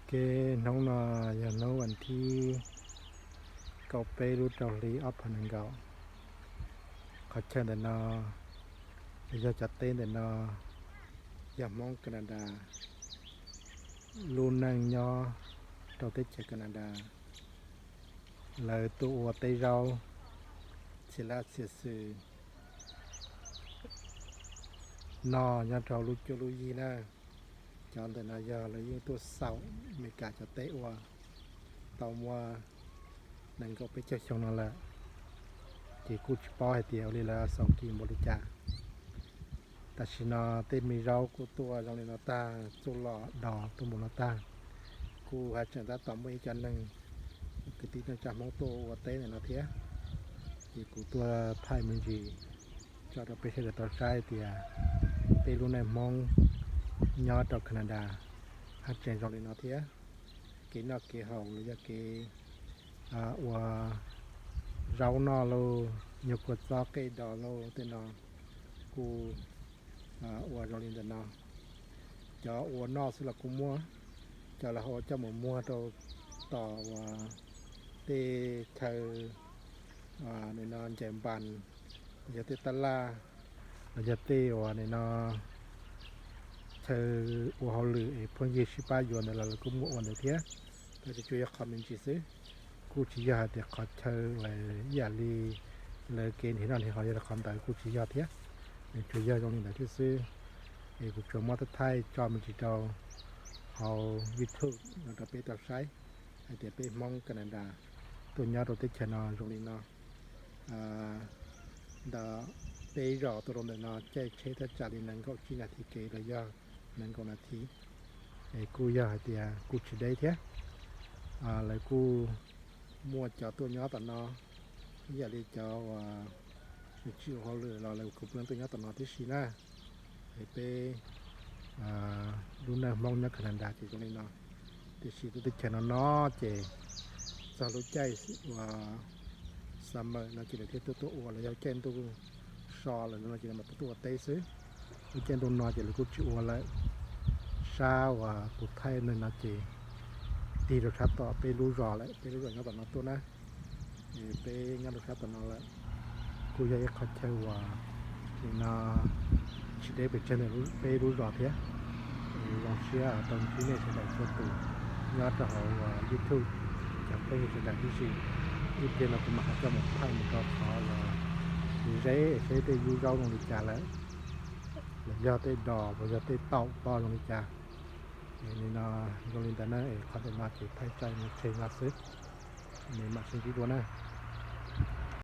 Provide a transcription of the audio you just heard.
Ok, hnub no yog hnub vas thib kaum peb lub rau hli ob phav nees nkaum. Qhov chaw ntawm no, yog cov teb ntawm no, yog Hmoob Canada lub neej nyob rau teb chaws Canada, lawv tuaj ua teb zaub txhia laj txhia xwm noj nyob rau lub cuab lub yig na. Cov ntawm no yog lawv yeej tuaj xaum Amelikas cov teb ua tau muaj nees nkaum peb caug xyoo no lawm, ces kuj tsis paub hais tias ua li lawv xaus kim npaum li cas. Tam sim no tej me zaub kuj tuaj zoo li no tag, txuj lom dos tuaj npaum no tag. Kuj haj tseem tab tom muaj ib co neeg kwv tij neej tsa Hmoob tuaj ua teb ntawm no thiab, ces kuv tuaj thaij me ntsis tso rau peb sawv daws tau saib tias peb lub neej Hmoob nyob rau Canada haj tseem zoo li no thiab. Kev noj kev haus los yog kev ua zaub noj lauj, nyuag kua txob qej dos lauj, tej no kuj ua zoo li ntawm no. Cov ua noj xwb los kuj muaj, cov lawv ho coj mus muag rau tom uas tej chaw nim no ncaim npas, los yog tej tab laj, los yog tej uas nim no chaw ua hauj lwm es phooj ywg sib pab yuav ntawd los lawv kuj muaj ua ntawd thiab. Tab sis tsuas yog qhov me ntsis xwb, kuj tsis yog hais tias qhov chaw lawv ib yam li lawv kev nrhiav noj nrhiav haus yog qhov ntawd kuj tsis yog thiab. Tsuas yog zoo li ntawd thiab xwb. Es kuv tsuas muab thaij thaij tso me ntsis rau hauv YouTube no rau peb tau saib hais tias peb Hmoob Canada tuaj nyob rau teb chaws no zoo li no. Ntawm peb zos tuaj rau ntawm no caij tsheb thaj tsam li nees nkaum tsib nas this kev los yog nees nkaum nas this. Es kuj yog hais tias kuj tsis deb thiab. Lawv kuj muaj cov tuaj nyob tom no, ib yam li cov uas tsis ua hauj lwm los lawv kuj pheej tuaj nyob tom no tib si na. Es peb lub neej Hmoob nyob Canada ces zoo li no. Tiam sis tuaj teb chaws no no ces txog lub caij uas summer no ces lawv thiaj tuaj tuaj ua, los yog caij ntuj so lawm no ces lawv mam tuaj tuaj ua teb xwb. Lub caij ntuj no ces lawv kuj tsis ua lawm. Sab uas kuv thaij ntawm no ces tig rau sab tom peb lub zos lawm, peb lub zos nyob tom no tuaj na. Peb nyob rau sab tom no lawm, kuj yog ib qhov chaw uas nim no tsis deb pes tsawg ntawm peb lub zos thiab. Zoo siab tau ntsib nej sawv daws txhua tus nyob rau hauv YouTube, cov phooj ywg sawv daws tib si. Ib pliag no kuv mam ho coj mus thaij mus rau qhov uas ze es saib tej yub zaub zoo li cas lawm, los yog tej dos los yog tej taum poj zoo li cas. Nim no zoo li ntawd na, es qhov ntawm no ces thaij tso mus tseg no xwb. Nws mam sib ntsib dua na.